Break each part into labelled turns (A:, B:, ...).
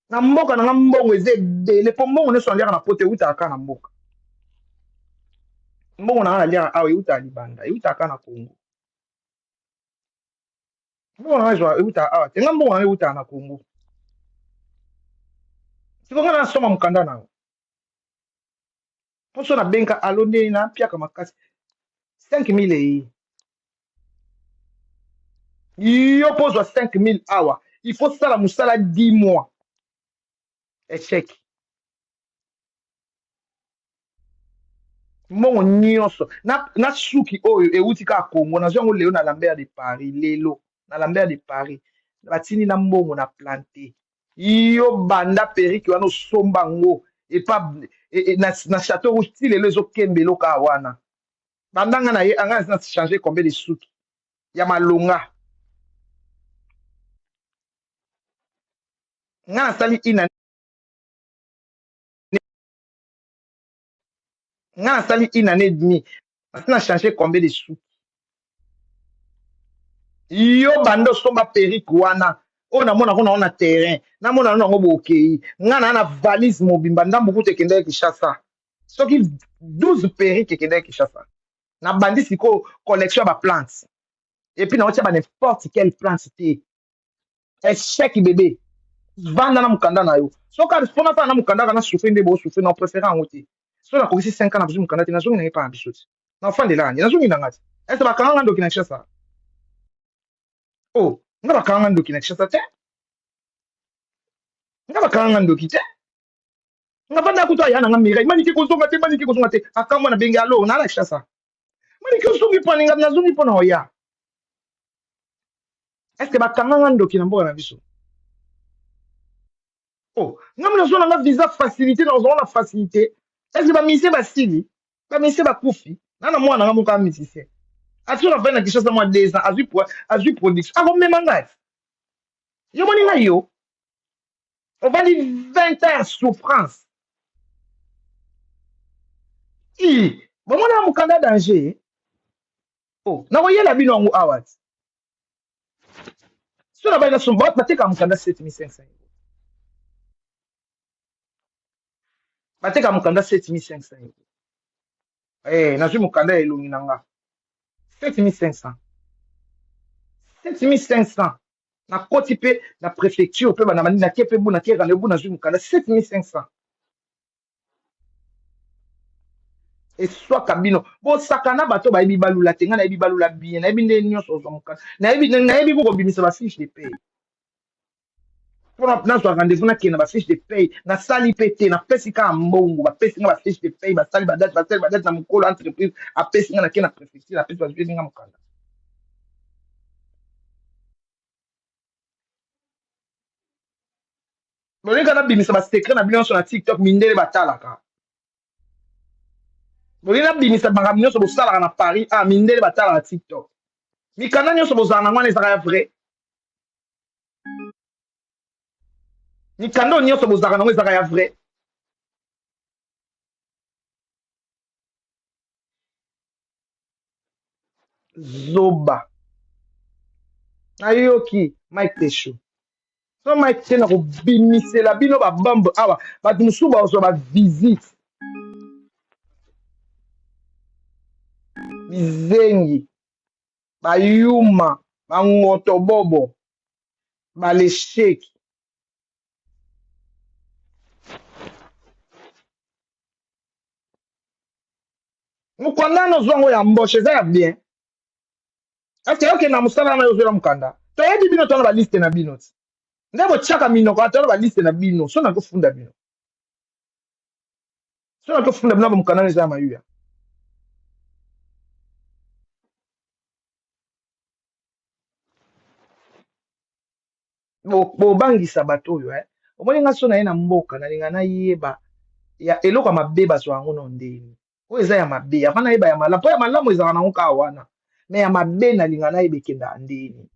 A: Na mboka na nga mbongo eza ebele mpo mbongo nyonso naliaka na poto eutaka kaka na mboka. Mbongo na nga naliaka awa eutaka libanda, eutaka kaka na Congo. Mbongo na nga ezwa eutaka awa te, nga mbongo na nga eutaka na Congo. Sikoyo nga nasomba mokanda na yo mpo so nabenga alo nde napiaka makasi 5000 eyi yo mpo ozwa 5000 awa il faut sala mosala 10 mois echec mbongo nyonso na, na suki oyo euti kaka Congo nazwi yango lelo na Lambert de Paris lelo na Lambert de Paris batindi na mbongo na plante yo banda perike wana osomba yango epa e, e, na, na chateau rouge ti lelo ezokemba eloko kaka wana banda nga na ye anga na change combien de suki ya malonga nga nasali ina nga nasali une année et demie nasi na change combien de suki yo banda osomba perruque wana oyo namonako nango na terrain namona no yango bokei nga naa na valise mobimba ndambo kutu ekendaki Kinshasa soki 12 perruque ekendaki Kinshasa nabandi sikoyo collection ya baplante epuis naotia ba n'importe quelle plante te Echec bebe. Vanda na mukanda na yo. Soki mpo nafanda na mukanda kaka na souffrir nde bo souffrir na préfère yango te. Soki nakokisi 5 ans nazwi mukanda te nazongi na ngai epai na biso te. Nafandelaka nde nazongi na ngai te. Est-ce bakanga nga ndoki na Kinshasa? Oh, nga bakanga nga ndoki na Kinshasa te. Nga bakanga nga ndoki te. Nga vanda kutu aya na nga Mireille, manike kozonga te, manike kozonga te. Akamwa na bengi alo na na Kinshasa. Manike ozongi mpo na nga nazongi mpo na oya. Est-ce que bakanga nga ndoki na mboka na biso? Oh, nga nazwa na nga visa facilité, nazwa na facilité. Est-ce que ba musiciens basili? Ba musiciens bakufi? Na na mwana nga moko ya musicien. Ati na na Kinshasa mwa 2 ans, azwi azwi production. Akomema ngai. Yo moni ngai yo. Ovandi 20 ans ya souffrance. I, bomona mokanda danger. Oh, nakoyela bino yango awa ti. So na bali na somba bateka mokanda 7500 euros. Bateka mokanda 7500 euros. Eh, nazwi mokanda ya elongi na nga. 7500. 7500. Nakoti mpe na préfecture mpe bana bandi nake mpe bu nake rendez-vous nazwi mokanda 7500. Eswaka bino bosakana bato bayebi balula te. Ngai nayebi balula bien, nayebi nde nyonso ozwa mokanda, nayebi nayebi bokobimisa bafiche de paye mpona nazwa rendez-vous nakende na bafiche de paye. Nasali mpe te, napesi kaka mbongo, bapesi nga bafiche de paye, basali badate, basali badate na mokolo entreprise apesi nga, nakende na préfecture, napesi, bazweli nga mokanda. Bolinga nabimisa basecret na bino nyonso na TikTok, mindele batalaka. Bolingi nabimisa makambo nyonso bosalaka na Paris, ah, mindele batalaka TikTok. Mikanda nyonso bozala nango wana ezalaka ya vrai? Mikanda oyo nyonso bozalaka nango ezalaka ya vrai? Zoba. Nayoki Mike Tesho. So Mike te na kobimisela bino babambe awa, bato mosusu bazwa bavisite bizengi bayuma bangotobobo balesheki. Mokanda wana ozwa yango ya mboshe eza ya bien. Ese okende na mosala wana ozwela mokanda. Toyebi bino twana baliste na bino ti. Nde botiaka minoko twana baliste na bino. So nakofunda bino. So nakofunda bino ba mokanda wana eza ya mayuya. Bobangisa bato oyo eh. Omoni nga so na ye na mboka nalinga nayeba ya eloko ya mabe bazwa yango na ndeni oyo eza ya mabe avant nayeba ya malamu, mpo ya malamu ezalaka nango kaka wana, me ya mabe nalinga nayeba ekendaka ndeni.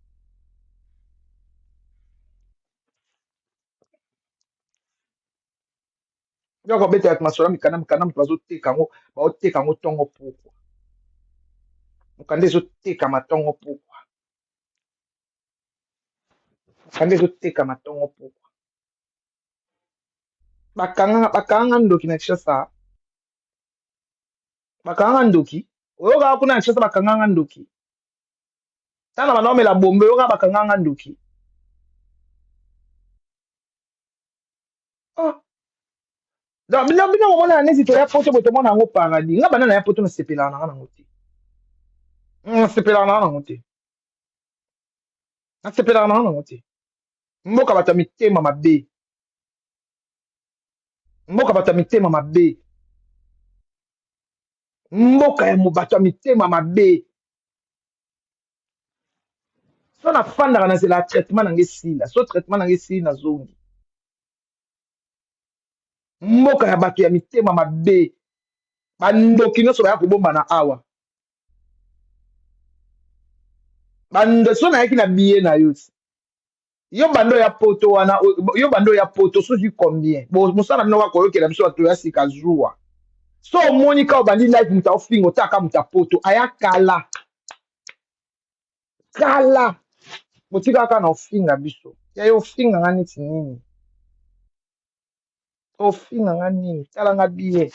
A: Yo kobeta masolo ya mikanda, mikanda moto bazoteka yango, baoteka yango ntongo pokwa, mokanda ezotekama ntongo pokwa, mokanda ezotekama ntongo pokwa. Bakanga bakanga ndoki na Kinshasa. Bakanga ndoki. Oyoka kuna na Kinshasa bakanga ndoki. Tana bana omela bombe oyoka bakanga ndoki. Oh. Donc bino bino komona neti toya poto boye tomona yango paradis. Nga banda na ya poto nasepelaka na nga nango te. Nasepelaka na nga nango te. Nasepelaka na nga nango te. Mboka bato ya mitema mabe. Mboka bato ya mitema mabe. Mboka ya bato ya mitema mabe. So nafandaka na zela ya traitement na nga esila. So traitement na nga esili nazongi. Mboka ya bato ya mitema mabe. Bandoki nyonso baya kobombana awa. Bando so nayaki na billet na yo ti. Yo bando ya poto wana, yo bando ya poto soki combien? Bo mosala bino kaka koyokela biso bato ya sika zuwa. So omoni ka obandi live moto aofinga otaka moto ya poto aya kala. Kala. Botika kaka na ofinga biso. Ya yo ofinga nga neti nini? Ofinga nga nini? Tala nga bien.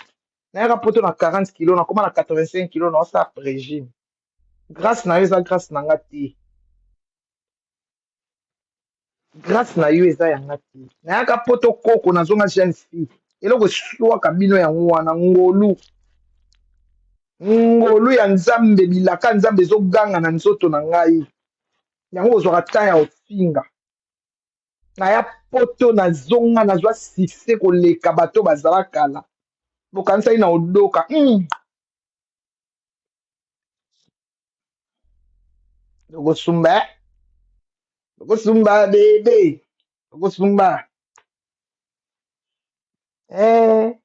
A: Nayaka poto na 40 kilo, nakoma na 85 kilo, naosala régime. Grâce na yo eza grâce na nga te. Grâce na yo eza ya nga te. Nayaka poto koko nazonga jeune fille. Eloko eswaka bino yango wana ngolu. Ngolu ya Nzambe, bilaka Nzambe ezoganga na nzoto na ngai. Yango ozwaka temps ya ofinga. Naya poto nazonga nazwa succès koleka bato bazala kala. Bokanisaki na odoka. Okosumba, okosumba bebe, okosumba. Eh.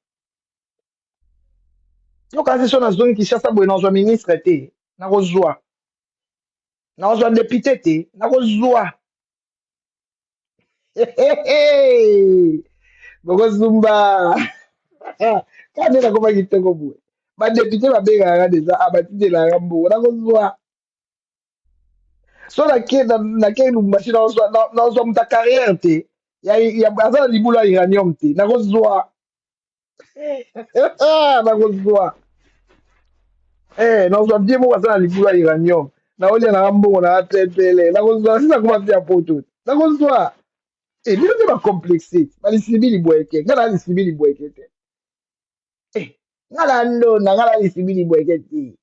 A: Yokanisi so nazongi Kinshasa boye nazwa ministre te, nakozwa. Nakozwa député te, nakozwa. Bokozumba. Kaka nde nakoma kitoko boye. Ba député babengaka nga deja, ah batindelaka nga mbongo, nakozwa. So nake nake Lubumbashi nakozwa nakozwa moto ya carrière te. Ya, ya, aza na libulu ya uranium te, nakozwa. Nakozwa. Eh, nakozwa bien moko aza na libulu ya uranium. Naolia nanga mbongo na pepele. Nakozwa sisa koma mpe ya poto. Nakozwa. Eh, bino nde ba complexe. Balisibi libweke. Nga na lisibi libweke te. Eh, nga na ndona, nga na lisibi libweke te.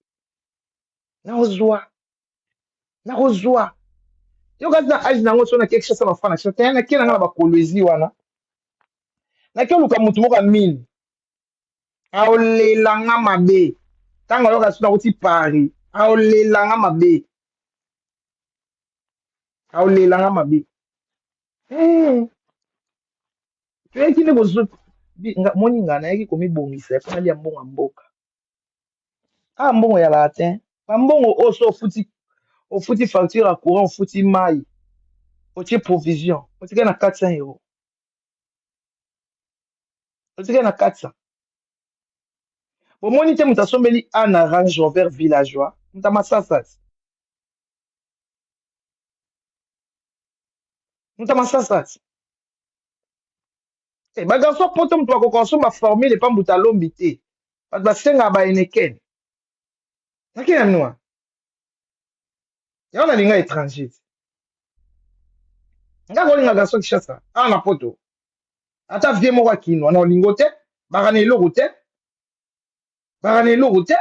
A: Nakozwa. Nakozwa. Yo kasi na age nango so na quelque chose na fana. Kinshasa nake na nga na ba Kolwezi wana. Nake oluka mutu moko ya mine. Aolela nga mabe. Ntango ayoka so nauti Paris. Aolela nga mabe. Aolela nga mabe. Eh, toyaki nde bozo moni nga nayaki komibongisa mpo nalia mbongo ya mboka. Ah, mbongo ya latin. Ba mbongo oyo so ofuti ofuti facture ya courant, ofuti mai, otie provision, otikali na 400 euros. Otikali na 400. Bomoni te moto asombeli Anna Range Rover villageois, moto ya masasa. Moto ya masasa. Eh, ba garçon poto moto bakoka kosomba formule epa mbuta lombi te. Bato basengaka ba Heineken. Naki na noa. Yango nalinga étranger. Nga kolinga garçon Kinshasa, awa na poto. Ata vie moko akinwa na olingo te, baka na eloko te. Baka na eloko te.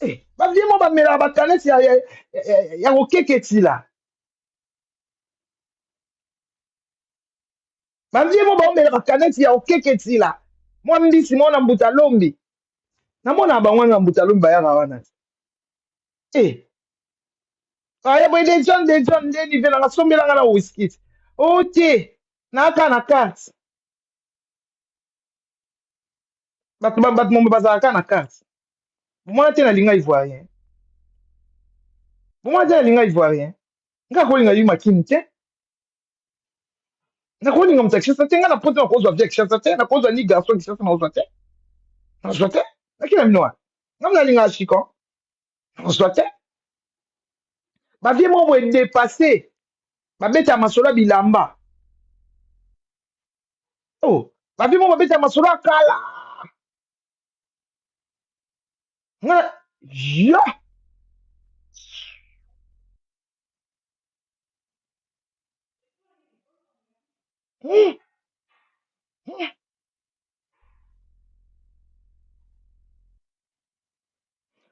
A: Eh, ba vie moko bamelaka ba canette ya, ya, ya, ya kokeketila. Ba vie moko baomelaka canette ya kokeketila. Mwa mbisi moko na mbuta lombi. Namona bango wana na mbuta lombi bayaka wana. Eh. Aya boye de John de John nde nive nanga sombela nga na whisky. Oh te, naka na carte. Bato bato mombe bazalaka na carte. Bomona te nalinga ivoirien. Bomona te nalinga ivoirien. Nga kolinga yuma kini te. Nakolinga moto ya Kinshasa te, nga na poto nakozwa vie ya Kinshasa te, nakozwa ni garçon Kinshasa nakozwa te. Nakozwa te. Nakina bino wana. Nga nalinga chikon. Nakozwa te. Ba vie moko boye dépassé. Babeta masolo ya bilamba. Oh, babi mo babeta masolo ya kala. Nga yo.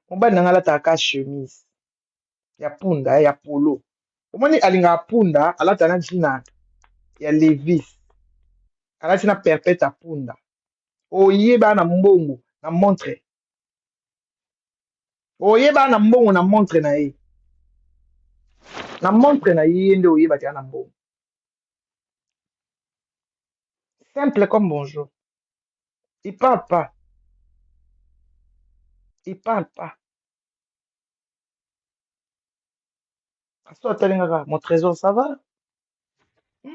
A: Mobali na nga alataka ka chemise ya punda ya polo. Omoni alingaka punda, alata na jean ya Levis. Alati na perpète ya punda. Oyeba na mbongo na montre. Oyeba na mbongo na montre na ye. Na montre na ye nde oyebaka na mbongo. Simple comme bonjour. Il parle pas. Il parle pas. Aso atali nga kaka, mon trésor, ça va?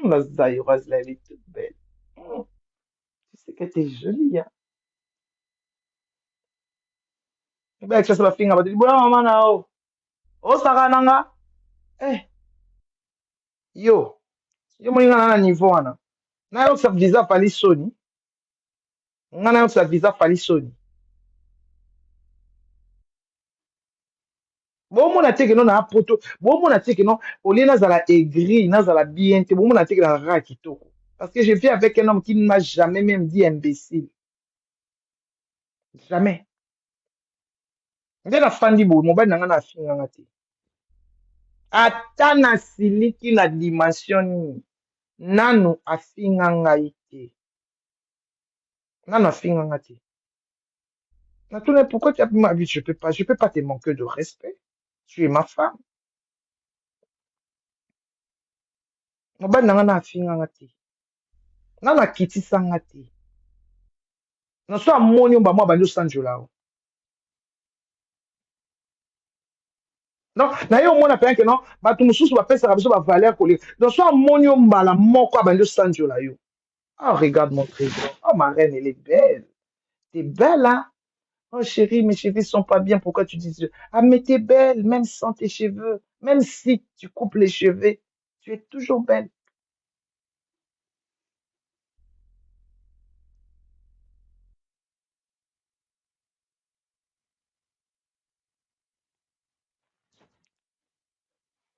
A: La Zaïroise, là, elle est toute belle. Tu sais que t'es jolie, hein? Mibali ya Kinshasa bafinga bato libola mama na yo. Osaka na nga? Eh, yo. Yo moni nga na niveau wana. Nayokisa visa Fally soni. Nga nayokisa visa Fally soni. Bomona te ke no na poto, bomona te ke no au lieu nazala aigri, nazala bien te, bomona te ke nazalaka kitoko. Parce que je vis avec un homme qui ne m'a jamais même dit imbécile. Jamais. Nde nafandi boye, mobali na nga na afinga nga te. Ata nasiliki na dimension nini, nanu afinga ngai te. Nanu afinga nga te. Natuna pourquoi tu as ma vie, je peux pas te manquer de respect. Tu es ma femme. Mobali na nga na afinga nga te. Nanu akitisa nga te. Naso amoni yo mbamwa abandi osanjola yo. Donc, na ye omona mpenza ke non, bato mosusu bapesaka biso ba valeur koleka. Donc, so amoni yo mbala moko abandi osanjola yo. Oh, regarde mon trésor. Oh, ma reine, elle est belle. T'es belle, hein? Oh, chérie, mes cheveux sont pas bien. Pourquoi tu dis ça? Ah, mais t'es belle, même sans tes cheveux. Même si tu coupes les cheveux, tu es toujours belle.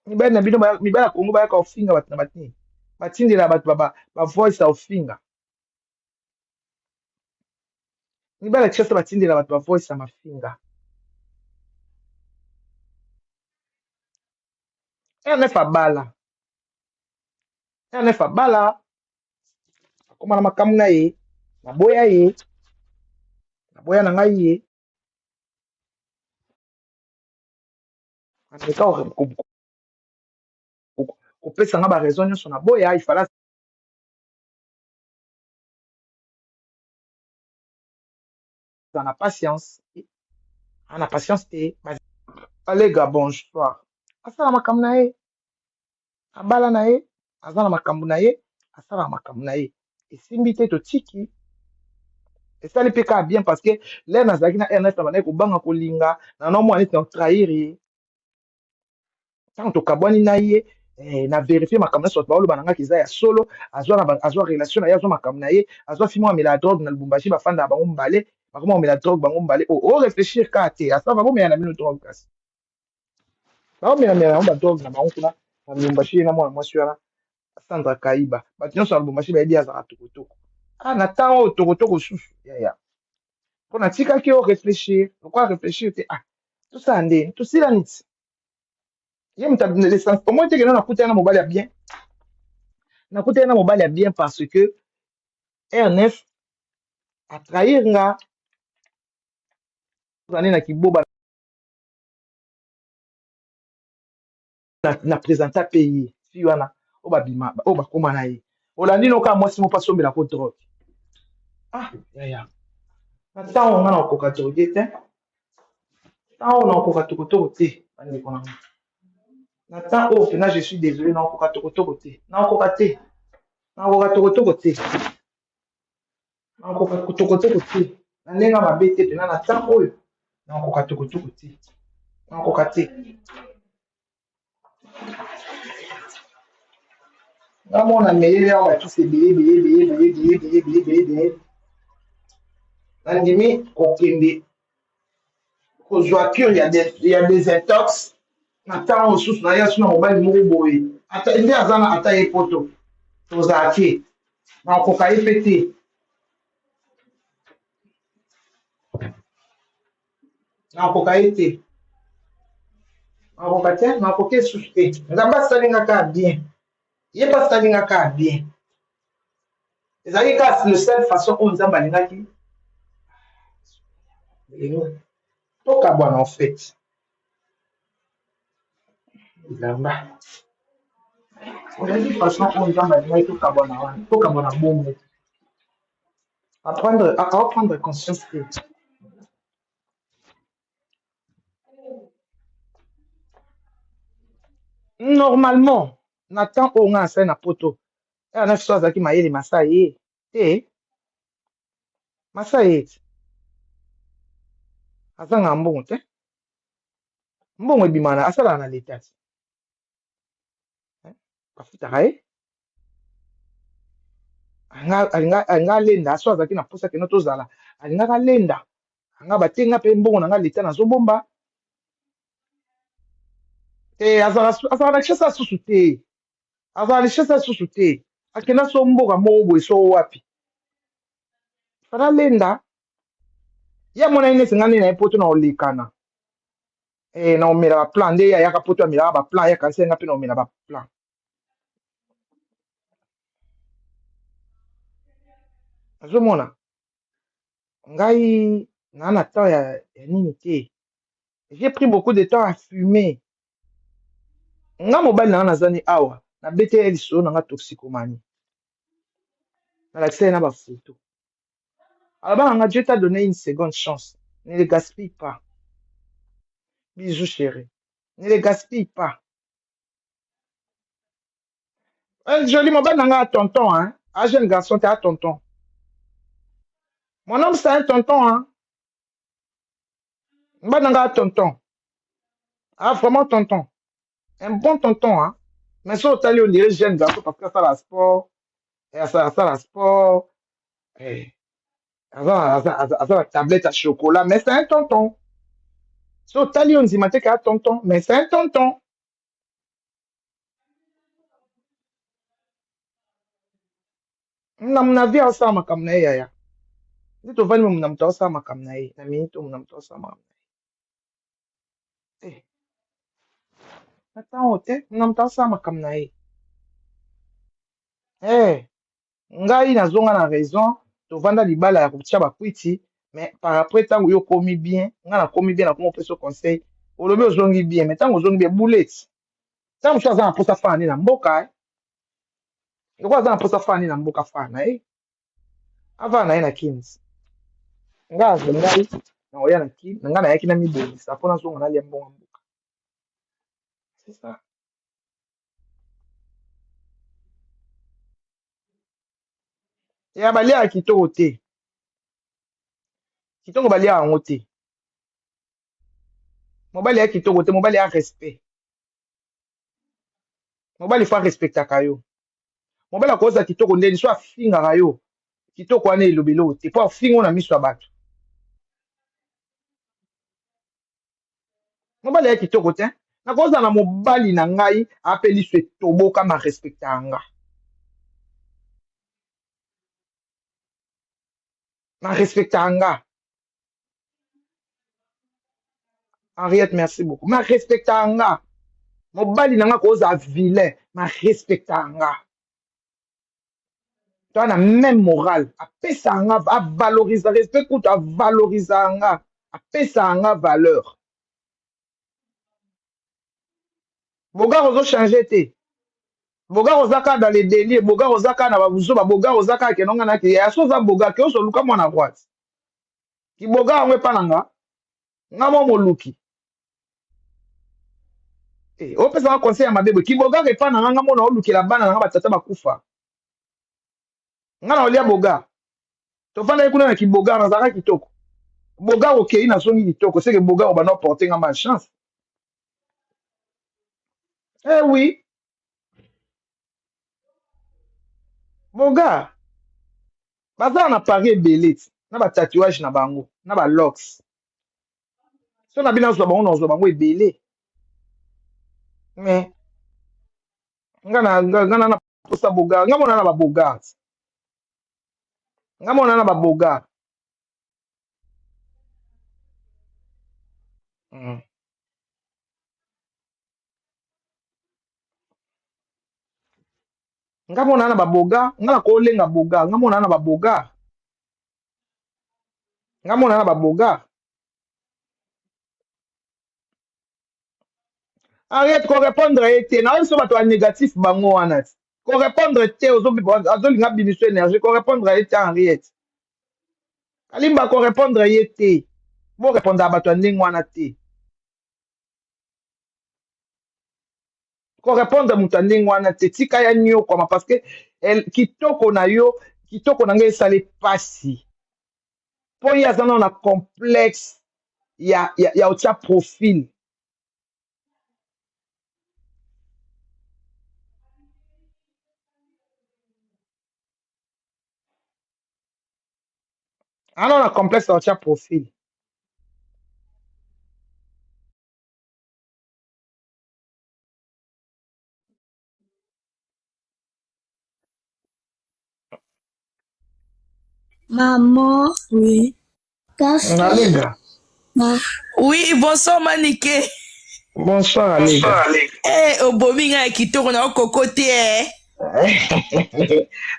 A: Mibali na bino, mibali ya Congo bayaka kofinga bato na batini. Batindela bato ba voice ya kofinga. Mibali ya Kinshasa batindela bato ba voice ya mafinga. R9 abala. R9 abala. Akoma na makambo na ye. Naboya ye. Naboya na ngai ye. Ameka kopesa nga ba raison nyonso naboya, il fallait aza na patience. Ana patience te. Alega bonsoir. Asala makambo na ye. Abala na ye, aza na makambo na ye, asala makambo na ye. Esimbi te totiki. Esali mpe kaka bien parce que l'heure nazalaki na R9 na bandaki kobanga kolinga, na no mwana neti na trahir ye. Ntango tokabwani na ye, na vérifier makambo nyonso bato baoloba na nga eza ya solo, azwa na azwa relation na ye, azwa makambo na ye, azwa fimo amela drogue na Lubumbashi, bafandaka bango mbale, bakoma komela drogue bango mbale. Oh, oh réfléchir kaka te, asava bomela na bino drogue kasi. Baomela mela yango ba drogue na bango kuna na Lubumbashi, ye na mwana mwasi wana Sandra Kaiba. Bato nyonso na Lubumbashi bayebi azalaka tokotoko. Ah, na ntango oyo tokotoko susu yaya. Mpo natikaki yo réfléchir, lokola réfléchir te, ah, tosala nde, tosila niti. Ye moto l'essence, omoni te ke no nakutani na mobali ya bien. Nakutani na mobali ya bien parce que R9 a trahir nga, ozali na kiboba na présenta pe ye fille wana oyo babima oyo bakóma na ye olandi no kaka mwasi moko asombela ko drogue. Ah yaya, na ntango nga na kokoka drogue te, ntango na kokoka tokotoko te, bandeko na nga. Na ntango oyo mpena je suis désolé, na kokoka tokotoko te, na kokoka te, na kokoka tokotoko te, na kokoka tokotoko te, na ndenge ya mabe te mpena. Na ntango oyo na kokoka tokotoko te, na kokoka te. Nga mona meyele yango bakisi ebele ebele ebele ebele ebele ebele ebele ebele ebele. Nandimi kokende kozwa cure ya desintox na ntango mosusu na ye asu na mobali moko boye ata nde aza na ata ye poto tozala te nakokoka ye mpe te nakoka ye te nakoka te nakoki lisusu te nzambe asali nga kaka bien ye mpe asali nga kaka bien ezalaki kaka le seule façon oyo nzambe alingaki tokabwana en fait bilamba ezalaki façon oyo nzambe alingaki tokabwana wana tokabwana bongo apprendre aprendre conscience te normalement na temps oyo ngai nasali na poto aya na biso azalaki mayele masa ye te masa ye te azangaka mbongo te mbongo ebimaka na asalaka na leta te bafutaka ye alinga alenda so azalaki na mposa keno tozala alingaka alenda anga batenga mpe mbongo na nga leta nazobomba te azalaka na richesse susu te azala richesse susu te akenda so mboka moko boye so wapi fana lenda ye amonaki neti nga nde na ye poto na olekana eh, na omela baplan nde ye ayaka poto amelaka baplan ye akanisi nga mpe na omela baplan azomona ngai naa na temps ya nini te. J'ai pris beaucoup de temps à fumer. Nga mobali na nga nazani awa nabete ye lisolo na nga toxicomanie nalakisa ye na bafoto aloba na nga Dieu t'a donné une seconde chance, ne le gaspille pas. Bisous chérie, ne le gaspille pas. Un joli mobali na nga tonton hein, un jeune garçon t'es un tonton. Mon homme, c'est un tonton hein. Mobali na nga tonton, ah vraiment tonton, un bon tonton hein. Mais so otali on dirait jeune garçon parce que asala sport, asala sport, eh, aza na tablette à chocolat, mais c'est un tonton. So otali ondima te ka tonton, mais c'est un tonton. Na na vie asala makambo na ye yaya nde tovandi na moto asala makambo na ye na minute oyo na moto asala makambo na ye te na ntango te na moto asala makambo na ye. Eh, ngai nazonga na raison tovanda libala ya kotia bakwiti, mais par après ntango yo okomi bien, ngai nakomi bien, nakomi opesa conseil, olobi ozongi bien, mais ntango ozongi bien buleti ntango mosusu aza na mposa fana nde na mboka lokola aza na mposa fana nde na mboka fana na ye avana na ye na kins. Ngai azwa ngai na oya na kin na ngai nayaki na mibongisa mpo nazonga nalia mbongo ya mboka, c'est ça. Ya baliaka kitoko te, kitoko baliaka yango te. Mobali ya kitoko te, mobali ya respect. Mobali fo arespectaka yo. Mobali akoza kitoko ndeni so afingaka yo, kitoko wana elobi eloko te mpo afingo na miso ya bato. Mobali ya kitoko te, nakozala na mobali na ngai ape liso etoboka ma respectaka nga, ma respectaka nga. Henriette, merci beaucoup. Ma respectaka nga. Mobali na nga kozala vilain, ma respectaka nga. Toa na même morale, apesaka nga, avalorisa respect kutu avalorisaka nga, apesaka nga valeur. Bogar ozo changer te. Bogar oza kaka dans les délires, Bogar oza kaka na babuzoba, Bogar oza kaka keno nga na ke ya so oza Bogar ke ozoluka mwana droite. Ki Bogar yango epa na nga, nga mwa moluki. Eh, opesa nga conseil ya mabe boye. Ki Bogar epa na nga, nga mona olukela bana na nga batata bakufa. Nga na olia Bogar. Tofandaki kuna na kibogar, nazalaka kitoko. Bogar okei nazongi kitoko, c'est que Bogar obanda oporter nga malchance. Eh oui. Boga baza na Paris ebele ti na ba tatouage na bango na ba locks. So na bino azwa bango na ozwa bango ebele. Mais nga na nga na posa boga, nga mona na ba boga. Nga mona na ba boga. Nga mona na baboga, nga na kolenga boga, nga mona na baboga, nga mona na baboga. Arrête ko répondre ye te, na biso bato ya négatif bango wana ti. Ko répondre te, azolinga bimiso énergie, ko répondre ye te Henriette. Kalimba ko répondre ye te. Bo répondre bato ya ndenge wana te. Ko répondre moto ya ndenge wana te, tika ya nyokwama parce que el, kitoko na yo, kitoko na ngai esali pasi. Po ye aza nano na complexe ya otia profil. Aza na complexe ya otia profil.
B: Maman.
C: Oui.
B: Café.
A: Alega.
B: Ma.
C: Oui, bonsoir Manike.
A: Bonsoir Alega.
C: Eh, obomi nga ya kitoko na okoko te eh.
A: Merci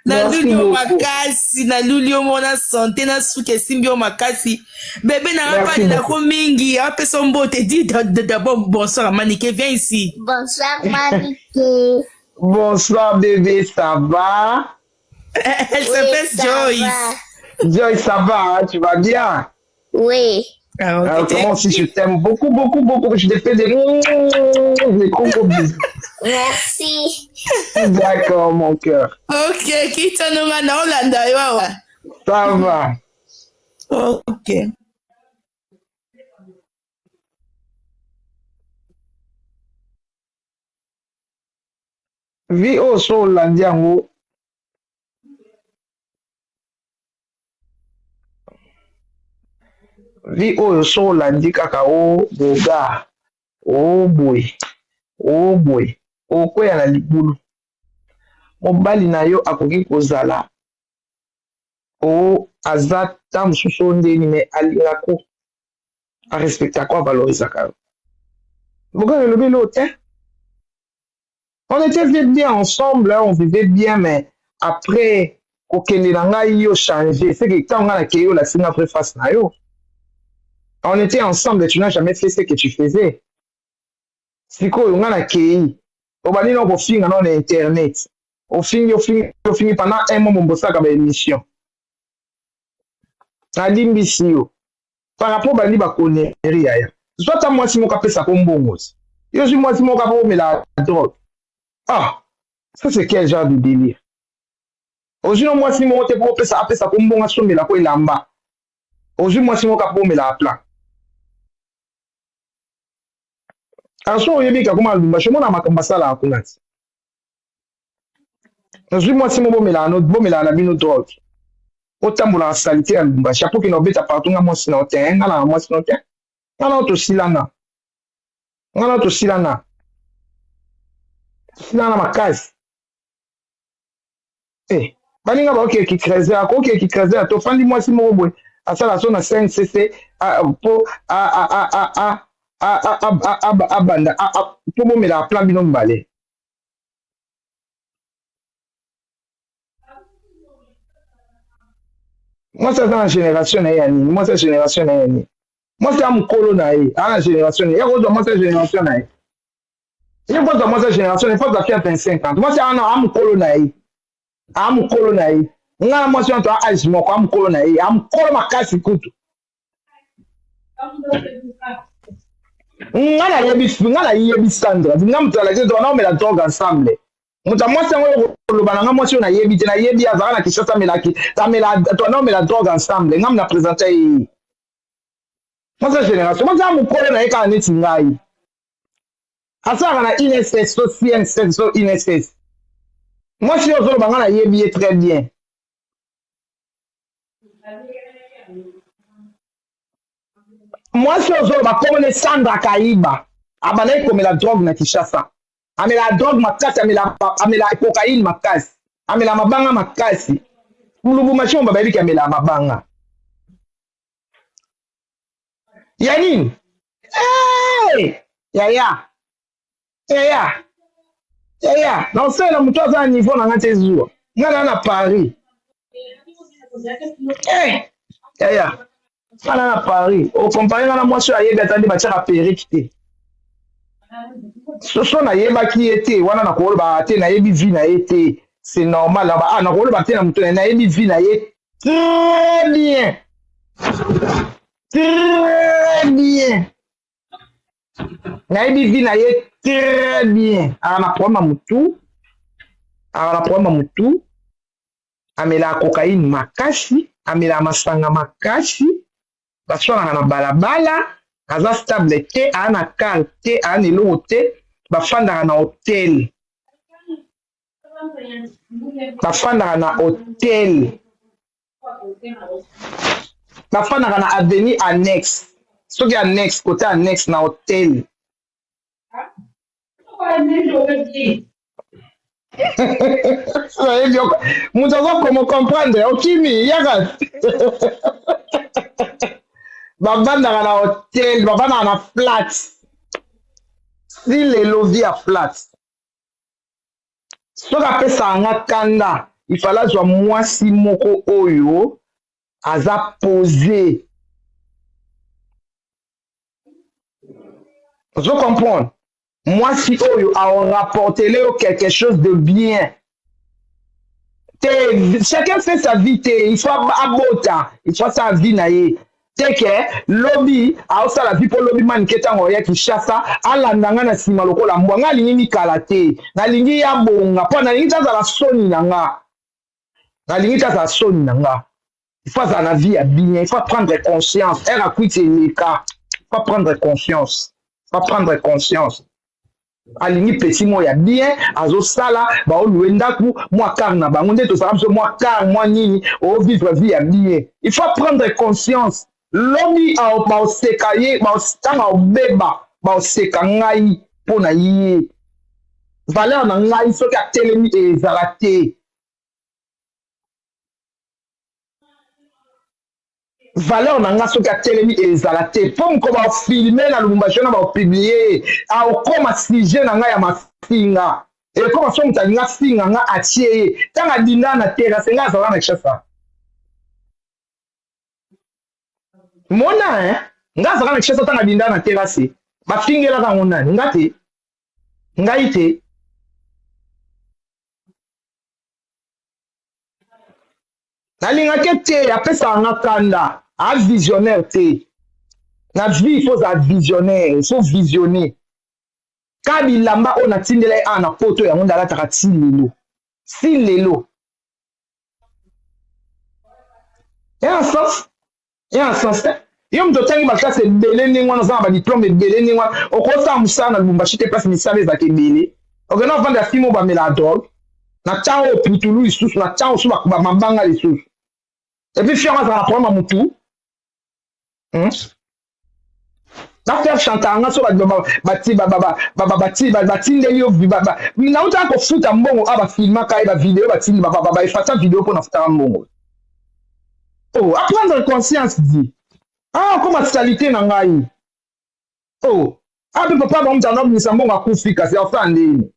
C: Naluli yo
A: beaucoup.
C: makasi, naluli yo mona santé na suki esimbi yo makasi. Bébé na nga
A: Merci
C: palelako
A: beaucoup.
C: mingi, apesa yo mbote. Dis d'abord bonsoir Manike, viens ici.
B: Bonsoir Manike.
A: Bonsoir bébé, ça va?
C: Elle
B: Oui,
C: s'appelle
B: ça
C: Joyce.
B: va.
A: Joyce, ça va, hein? Tu vas bien?
B: Oui.
C: Ah, ok.
A: Comment si je t'aime beaucoup, beaucoup, beaucoup. Je te fais des des gros, gros bisous.
B: Merci.
A: D'accord, mon cœur.
C: Ok, kita nonga na olanda yo awa.
A: Ça va.
C: Ok.
A: Vie oyo so olandi yango, vie oyo so olandi kaka o boga, o boye, o boye, okweya na libulu. Mobali na yo akoki kozala o aza ta mosusu o ndeni, mais alingako, arespectako, avalorisaka yo. Boga elobi eloko te. On était bien ensemble, hein, on vivait bien, mais après, kokende na ngai yo changer, c'est que ntango ngai nakei yo olakisi nga vraie face na yo. On était ensemble, tu n'as jamais fait ce que tu faisais. Sikoyo ngai nakei, obandi na kofinga na na internet, ofingi, ofingi, ofingi pendant un mois mombosaka ba émission. Nalimbisi yo par rapport bandi ba connerie yaya. Zwa ata mwasi moko apesaka mbongo. Yo zwi mwasi moko apo omela drogue. Ah, ça c'est quel genre de délire? Ozwi no mwasi moko te po opesa apesa ko mbongo asombela ko elamba. Ozwi mwasi moko apo omela plan. Aso oyebi kakoma Lubumbashi omona makambo asalaka kuna ti. Ozwi mwasi moko bomelaka no bomelaka na bino drogue. Otambola na salite ya Lubumbashi apo kende obeta partout nga mwasi na yo te, nga na mwasi na yo te. Nga na yo tosilana. Nga na yo tosilana. Tosilana makasi. Eh, baninga baoke ki creuser, akoke ki creuser, tofandi mwasi moko boye asala so na 5cc po abanda po bomela plan bino mibale. Mwasi aza na génération na ye ya nini? Mwasi ya génération na ye ya nini? Mwasi ya mokolo na ye, aza na génération na ye. Ya kozwa mwasi ya génération na ye. Ye kozwa mwasi ya génération na ye, faut azwa 25 ans. Mwasi ana a mokolo na ye. A mokolo na ye. Nga na mwasi wana to a âge moko, a mokolo na ye, a mokolo makasi kutu. Nga nayebi Sandra, nga moto alakisi to na omela drogue ensemble. Moto ya mwasi yango oyo koloba na nga mwasi oyo nayebi te, nayebi azalaka na Kinshasa amelaki, amela to na omela drogue ensemble. Nga na présenter ye. Mwasi ya génération, mwasi ya mokolo na ye kaka neti ngai. Asalaka na INSS so CNSS so INSS. Mwasi oyo ozoloba nga nayebi ye très bien. Mwasi oyo ozoloba kombo ne Sandra Kayiba abandaki komela drogue na Kinshasa. Amela drogue makasi, amela amela cocaïne makasi, amela mabanga makasi. Lubumbashi oyo bayebi ke amela mabanga. Ya nini? Hey! Yaya. Yaya. Yaya, nakosalela moto aza na niveau na nga te zuwa. Nga na na Paris. Eh, yaya. Nga na na Paris. Okompare nga na mwasi oyo ayebi ata nde batiaka perruque te. Soso nayebaki ye te, wana nakoloba te nayebi vie na ye te. C'est normal. Ah, nakoloba te na moto nayebi vie na ye très bien. Très bien. Nayebi vie na ye très bien. Aka na problème ya mutu, aka na problème ya mutu, amelaka cocaïne makasi, amelaka masanga makasi, baswanaka na balabala, aza stable te, aa na car te, aa na eloko te, bafandaka na hotel. Bafandaka na hotel. Bafandaka na avenue annexe. Soki annexe, côté annexe na hotel. Nayebi moto azo comprendre okimi yaka bavandaka na hotel bavandaka na flat si lelo vie ya flat Soki apesaka nga kanda il fallait azwa mwasi moko oyo aza pose. Ozo comprendre? Mwasi oyo ao rapportele yo quelque chose de bien. Te chacun fait sa vie te, il faut abota, il faut asala vie na ye. Te ke lobi aosala vie po lobi manike tango aoya Kinshasa alanda nga na sima lokola mbwa nga alingi mikala te nalingi ye abonga po nalingi te azala soni na nga nalingi te azala soni na nga il faut azala na vie ya bien il faut prendre conscience heure akuiti eleka il faut prendre conscience il faut prendre conscience Alingi petit moko ya bien azosala bao loue ndaku mua car na bango nde tozalaka biso mua car mua nini o vivre vie ya bien il faut prendre conscience lobi baoseka ye ntango aobeba baoseka ngai mpo na ye valeur na ngai soki atelemi ezala te. Valeur na nga soki atelemi ezala te po moko ba filme na Lubumbashi wana ba publie ye akokoma sujet na nga ya mafinga ekoma so moto alingi afinga nga atie ye ntango adinda na terrasse nga azala na Kinshasa mona eh nga azala na Kinshasa ntango adinda na terrasse bafingelaka yango nani nga te ngai te. Nalingake te apesaka nga kanda a visionnaire te na vie il faut ozala visionnaire il faut visionner ka bilamba oyo natindela ye awa na poto yango nde alataka ti lelo si lelo ya sens ya sens te yo moto otangi baklase ebele ndenge wana oza na badiplome ebele ndenge wana okosala mosala na lubumbashi te place misala ezalaka ebele okenda ofanda ya fimo bamelaka drogue na ntango oyo putulu lisusu na ntango mosusu bamabanga lisusu epuis fiango azala na problème ya motu hmm? Ba faire chanter nga so batindeli yo nautaka kofuta mbongo a bafilmaka ye bavideo batindi baefasa video mpo nafutaka mbongo oh aprendre conscience di ah okoma salite na ngai oh ape papa bango moto anda obimisa mbongo akufi kasi asala ndeni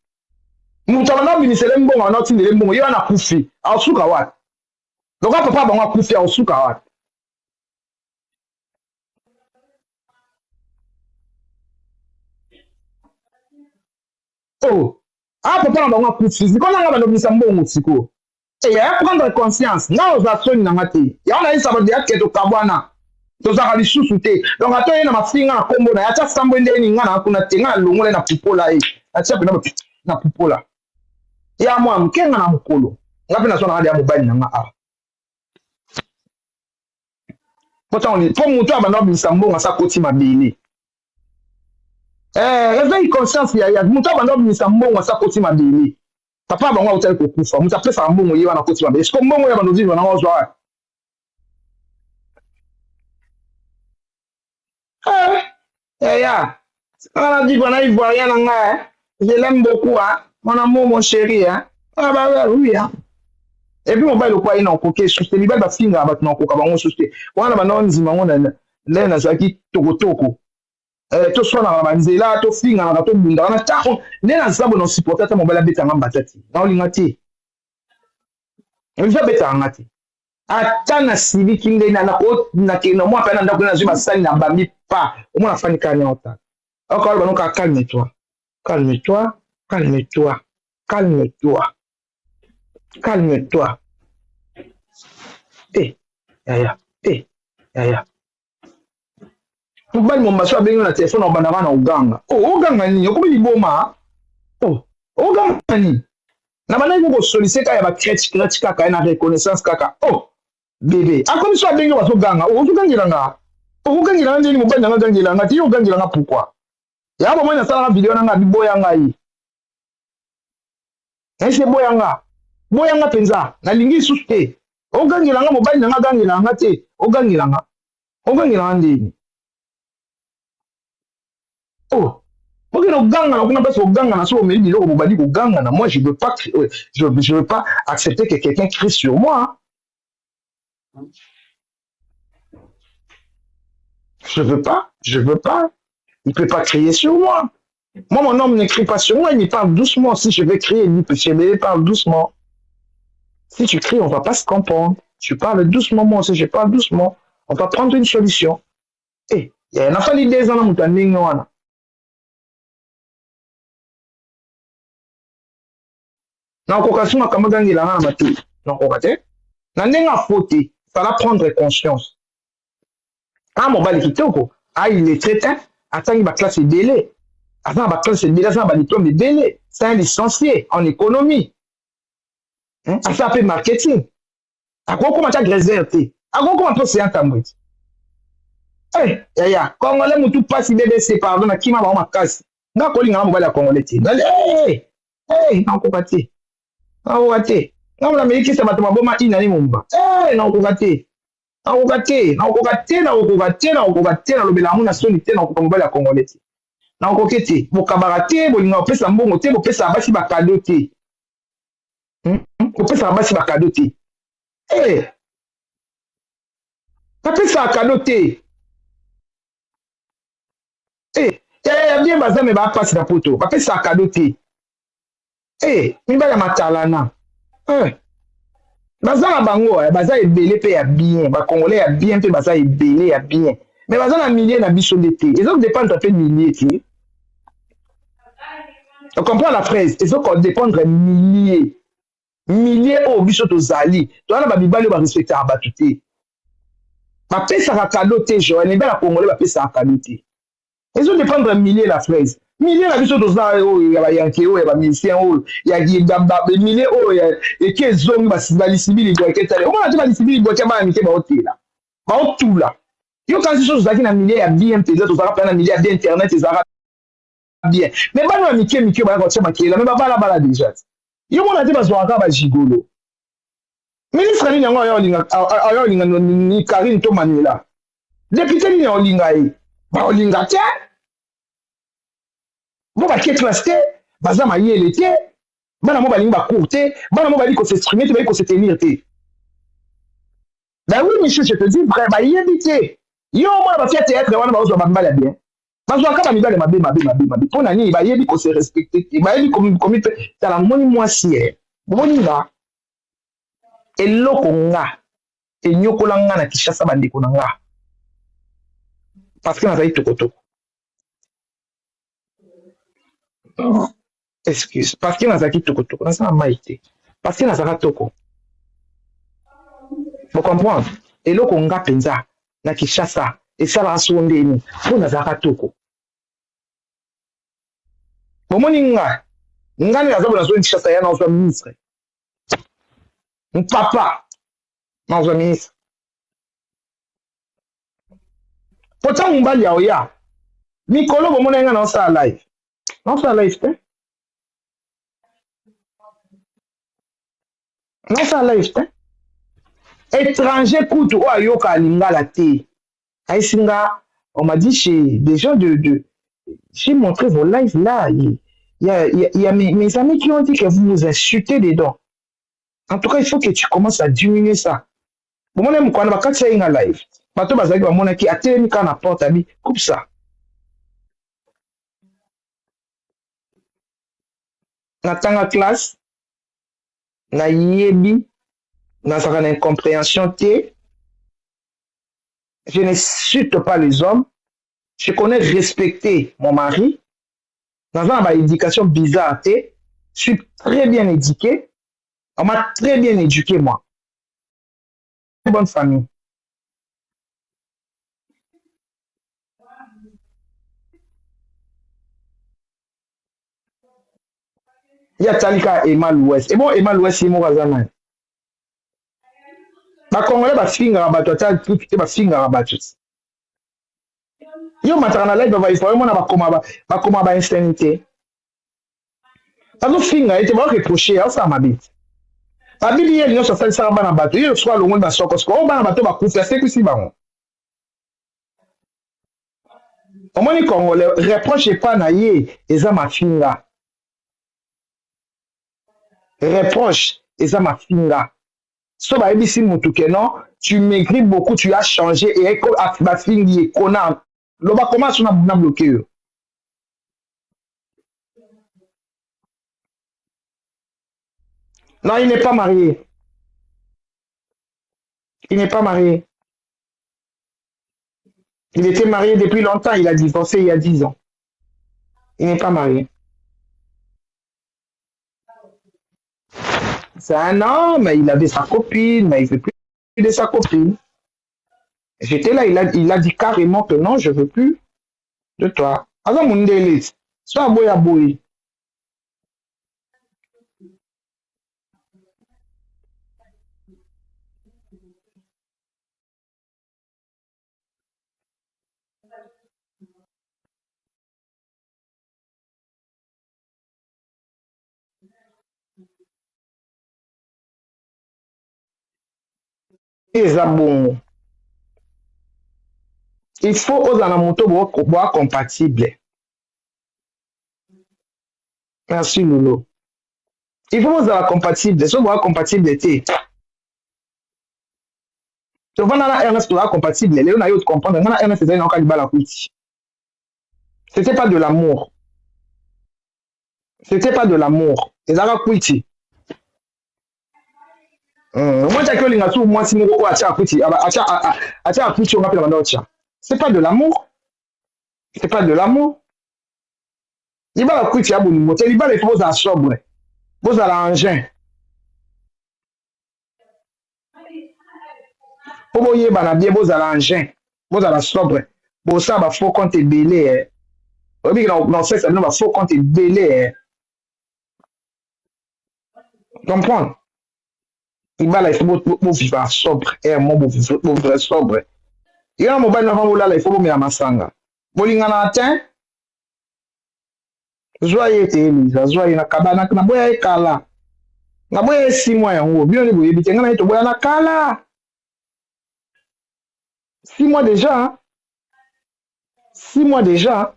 A: moto abanda obimisele mbongo anda otindele mbongo ye wana akufi aosuka wapi lokola papa bango akufi aosuka wapi Oh, ah papa na bango akufi sikoyo nanga bando bimisa mbongo sikoyo eh, ya prendre conscience nga oza soni na nga te yango nayebisa bato ya ke tokabwana tozalaka lisusu te donc ata oye na mafinga na nkombo na ye ata sambo ndenge nini nga na kuna te nga nalongola ye na pupola ye natia mpena na pupola ya mwa moke nga na mokolo nga mpe nazwa na nga deya mobali na nga awa po ntango nini po moto abanda kobimisa mbongo asa akoti mabele eh, éveil conscience ya ya moto abanda kobimisa mbongo asa akoti mabele. Papa bango autaki kokufa, moto apesaka mbongo ye wana akoti mabe. Siko mbongo ya bando vivre nango ozwa wapi? Eh, yaya, nga na vivre na ivoirien na nga, eh. Je l'aime beaucoup, hein. Mon amour, mon chéri, hein. Ah bah ouais, oui, hein. Et puis mobali lokola ye na okoki esusu te, mibali bafingaka bato na okoka bango susu te. Wana banda ondima yango na ndenge nazalaki tokotoko. Eh, toswanaka na banzela, tofinganaka, tobundaka na ntango nde naza boye na osupporte ata mobali abetanga mbata te, naolinga te. Olivier abetaka nga te. Ata nasiliki nde na mwa mpe na ndako nazwi basali na bambi pa omona afandi kaka nia otala okaloba noka calme toi, calme toi, calme toi, calme toi, calme toi. Eh yaya, eh yaya, mobali mombaso abengi na telefone, obandaka na oganga. Oh, oganga nini? Okomi liboma? Oh, oganga nini? Na bandaki kosolise kaka ya bacrete crete kaka na reconnaissance kaka. Oh bebe akomi so abengi bazoganga. Oh, ozogangela nga, okogangela nga ndeni? Mobali nanga agangela nga te, yo ogangela nga pourquoi? Ya bomoi nasalaka video na nga, biboya ngai ese boya nga, boya nga mpenza, nalingi lisusu te. Ogangela nga, mobali na nga agangela nga te, ogangela nga, ogangela nga ndeni? Oh, bokende kogangana kuna place kogangana. Soki omeli biloko, bobandi kogangana. Moi, je veux pas, je veux pas accepter que quelqu'un crie sur moi. Je veux pas, je veux pas. Il peut pas crier sur moi. Moi, mon homme ne crie pas sur moi, il me parle doucement. Si je vais crier, il dit, monsieur bébé, parle doucement. Si tu cries, on va pas se comprendre. Tu parles doucement, moi aussi, je parle doucement. On va prendre une solution. Eh, nafandi 2 ans na moto ya ndenge wana. Nakoka so makambo agangela nga na matoi, nakoka te na ndenge afo te. Fala prendre conscience. A mobali kitoko, a illettré te, atangi baklasse ebele, aza na baklasse ebele, aza na badiplome ebele. C'est un licencié en économie, asala mpe marketing. Akokoma ata gréseur te, akokoma mpe océan tambwe te. Eh, yaya, congolais mutu pasi. BBC, pardon, nakima bango makasi. Nga kolinganga mobali ya congolais te. Hey, hey, nakoka te, nakoka te. Nga mona melikisa bato maboma inani momba. Hey, nakoka te, nakoka te, nakoka te, nakokoka te, nakokoka te. Nalobela yango na soni te. Nakokoka mobali ya congolais te, nakokoki te. Bokabaka te, bolinga kopesa mbongo te, bopesaka basi bakado te, Bopesaka basi bakado te. Eh, bapesaka kado te. Eh, ya bien baza me bapasi na poto, bapesaka kado te. Eh, mibali ya matalana, eh, baza na bango, eh, baza ebele mpe ya bien. Bacongolais ya bien mpe baza ebele ya bien, mais baza na milieu na biso nde te. Eza kodépendre mpe milieu te. Comprends la phrase? Eza kodépendre milieu, milieu oyo biso tozali. Toza na bamibali oyo barespectaka bato te, bapesaka kado te. Joel, mibali ya congolais bapesaka kado te. Ezodépendre milieu, la phrase. Milieu na biso toza oyo ya bayanke, oyo ya bamusicien, oyo ya milieu oyo eke ezongi balisibi libwaki etali. Omona te balisibi libwaki ya bana mike, baotela, baotula. Yo kasi so tozalaki na milieu ya bien mpenza, tozalaka mpenza na milieu ya bien, internet ezalaka bien, mais bana ya mike mike bayaka kotia makela, mais babalabala déjà. Yo mona te bazwaka kaka bagigolo. Ministre nini yango aya olinga ni Karine to Manuela? Député nini olinga ye? Baolinga te bo bakie classe te, baza mayele te. Bana mo balingi bacours te, bana mo bayebi kos'exprimer te, bayebi kose tenir te. Ben oui, monsieur, je te dis vrai, bayebi te. Yo omona bafia théâtre wana bazwa bamibali ya bien, bazwaka bamibali mabe, mabe, mabe, mabe. Mpo na nini? Bayebi kose respecter te, bayebi komi mpe. Tala, omoni mwasi ye, bomoni nga eloko nga enyokola nga na Kinshasa, bandeko na nga, parce que nazali tokotoko, oh, excuse, parce que nazalaki tokotoko, naza na mai te, parce que nazalaka toko. Bocomprendre eloko nga mpenza na Kinshasa esalaka soko ndeni mpo nazalaka toko. Bomoni nga, nga nde naza bo nazwa Kinshasa ya nazwa ministre, papa, nazwa ministre po ntango mobali ya oya mikolo bomona nga naosala live, naosala live te. Nasala live te. Étranger kutu oyo ayoka lingala te. Ayesi nga, on m'a dit chez des gens de j'ai montré vos lives là. Il y a, il y a, il y a mes amis qui ont dit que vous vous insultez dedans. En tout cas, il faut que tu commences à diminuer ça. Bomona mokwana bakati ya ye nga live. Bato bazalaki bamonaki atelemi kaka na porte abi coupe ça. Natanga classe, nayebi, nazalaka na incompréhension te. Je n'insulte pas les hommes. Je connais respecter mon mari. Naza na ba éducation bizarre te. Je suis très bien éduqué. On m'a très bien éduqué, moi. Bonne famille. Ye atali kaka Emma Louès. Et bon, Emma Louès, ye moko aza nani? Ba Congolais bafingaka bato ata kutu te, bafingaka bato. Yo mataka na live ba ifo mona bakoma ba insanité. Bazofinga ye te, baoreproche, aosala mabe. Babibi ye nyonso asalisaka bana bato, ye soko alongoli basoko soko oyo bana bato bakufi, asekwisi bango. Omoni Congolais, reproche epa na ye eza mafinga. Reproche eza mafinga. So bayebisi mutu ke non, tu maigris beaucoup, tu as changé, et bafingi ye kona loba koma so na bloqué yo. Non, il n'est pas marié. Il n'est pas marié. Il était marié depuis longtemps, il a divorcé il y a 10 ans. Il n'est pas marié. C'est un homme, il avait sa copine, mais il ne veut plus de sa copine. J'étais là, il a dit carrément que non, je ne veux plus de toi. Aza mundele, so aboya boyi. Eza bongo. Il faut ozala na moto boa compatible. Merci Lolo. Il faut ozala compatible. So boa compatible te. Tovanda na Ernest, toza compatible. Lelo na yo comprendre, nga na Ernest ezali na oka libala kwiti. C'était pas de l'amour. C'était pas de l'amour. Ezalaka kwiti. Moi tiaki olinga su mwasi moko oyo atia kwiti, atia kwiti oyo nga mpe na banda otya. C'est pas de l'amour. C'est pas de l'amour. Libala kwiti ya bolingo te. Libala, il faut bozala sobre. Bozala engin. Mpo boyebana bien, bozala engin. Bozala sobre. Bosala ba faux compte ebele. Eh. Oyebi na sexe bino ba faux compte ebele. Eh. Comprendre? Libala, il faut bovivre sobre. Ere mo bovivre sobre. Yo na mobali nava bolala, il faut bomela masanga. Bolingana te. Zwa ye te, Eliza, zwa ye na kaba naboya ye kala. Naboya ye 6 mois yango. Bino nde boyebi te, ngai na ye toboya na kala. 6 mois déjà. 6 mois déjà.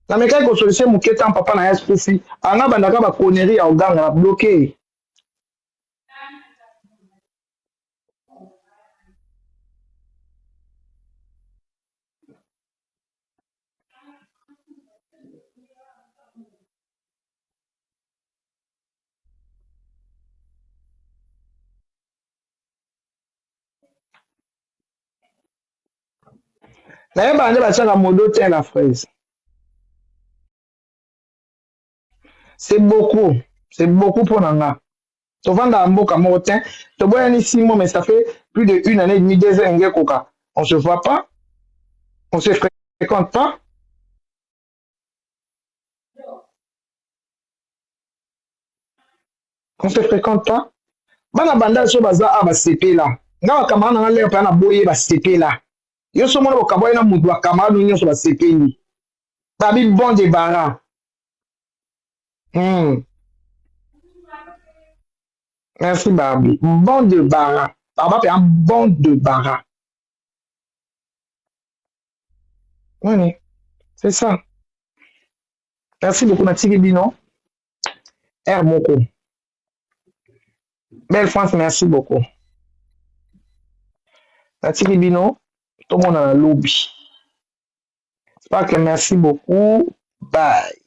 A: Namekaki kosolise moke tan papa na ye akufi. Anga bandaka baconnerie ya oganga na bloqué. Nayebaka nde batiaka modo te la fraise. C'est beaucoup. C'est beaucoup mpo na nga. Tovandaka mboka moko te. Toboyani 6 mois, mais ça fait plus de une année et demie, 2 ans enge koka. On se voit pas. On se fréquente pas. On se fréquente pas. Bana banda so baza a basepela. Nga bacamarade na nga lere mpe na boye basepela. Yo so mona bokabwani na mutu, bacamarade nyonso basepeli. Babi bon débarras. Merci Barbie. Bon de bara. Baba pe un bon de bara. Oui, c'est ça. Merci beaucoup natiki bino. R moko. Belle France, merci beaucoup. Natiki bino tomona na lobi. Spark, merci beaucoup. Bye.